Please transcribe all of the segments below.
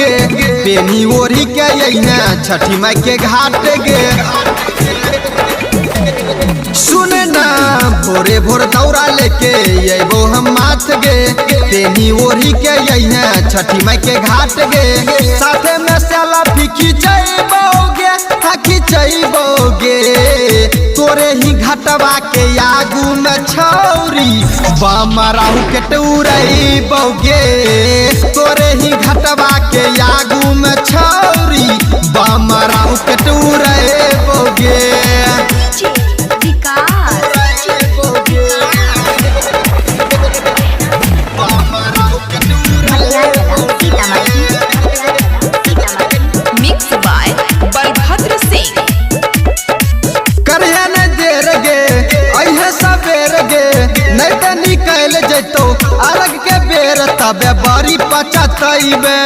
गे, पेनी ओढ़ी के अइहे छठी माई के घाट गे। सुन ना भोरे भोर दौरा लेके अइबो हम माथ गे, पेनी ओढ़ी के अइहे छठी माई के घाट गे। साथे में सेल्फी खिंचैबोगे, हाँ खिंचैबोगे, तोरे ही घटवा के आगू में छौरी बम राहु के टूरैबोगे। तोरे ही घटवा के आगू में छौरी बम राहु के टूरैबोगे। Mix by Balbhadra Singh. करिहे न देर गे, अइहे सबेर गे, नहीं त निकल जैतो अरग के बेर, तबे बड़ी पचतैबे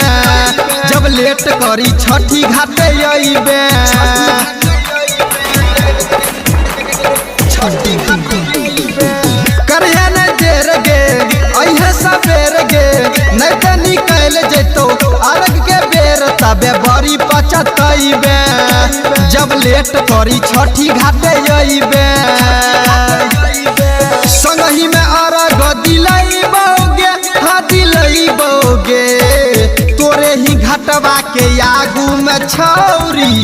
जब लेट करी छठी घाटे अइबे। करिहे न देर गे, अइहे सबेर गे, नहीं त निकल जैतो अरग के बेर, तबे बड़ी पचतैबे जब लेट करी छठी घाटे अइबे। संगही में अरग दिलैबोगे, हाँ दिलैबोगे, तोरे ही घटवा के आगू में छौरी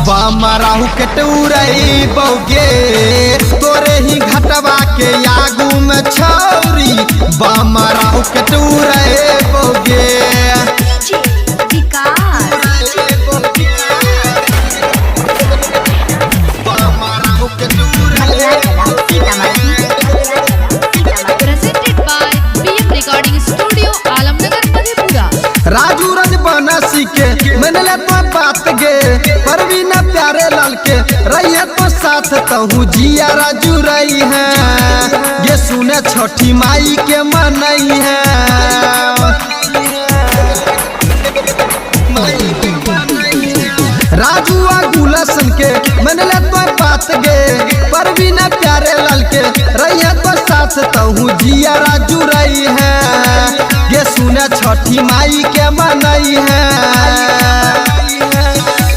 बम राहु के टूरैबोगे। तोरे ही घटवा के आगू में छौरी बम राहु के टूरैबोगे। Presented by PM Recording Studio, Alamnagar, Madhepura. Raju रज बनसी के मनले तो बात गे, परवीन प्यारे लाल के रही तो साथ तहु जिया राजू रही है, ये सुने छठी माई के मनई है। राजू आ गुलशन के मनले तो बात गे, परवीन प्यारे लाल के रही तो साथ तहु जिया राजू रही है, ये सुने छठी माई के मनई है।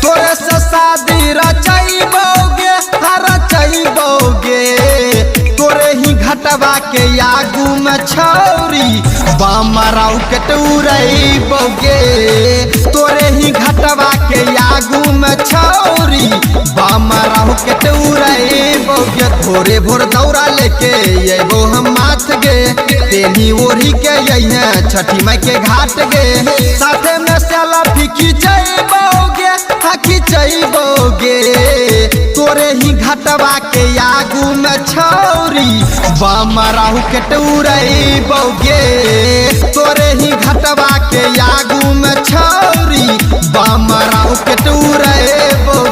तोरे से शादी रचैबोगे, हाँ रचैबोगे, तोरे ही घटवा के आगू में छौरी बम राहु के टूरैबोगे। तोरे ही घटवा के आगू में छौरी बम राहु के टूरैबोगे। भोरे भोर दौरा लेके अइबो हम माथ गे, पेनी ओढ़ी के अइहे छठी माई के घाट गे। साथे में सेल्फी खिंचैबोगे, हाँ खिंचैबोगे, तोरे ही घटवा के आगू में छौरी बम राहु के टूरैबोगे। तोरे ही घटवा के आगू में छौरी बम राहु के टूरैबोगे।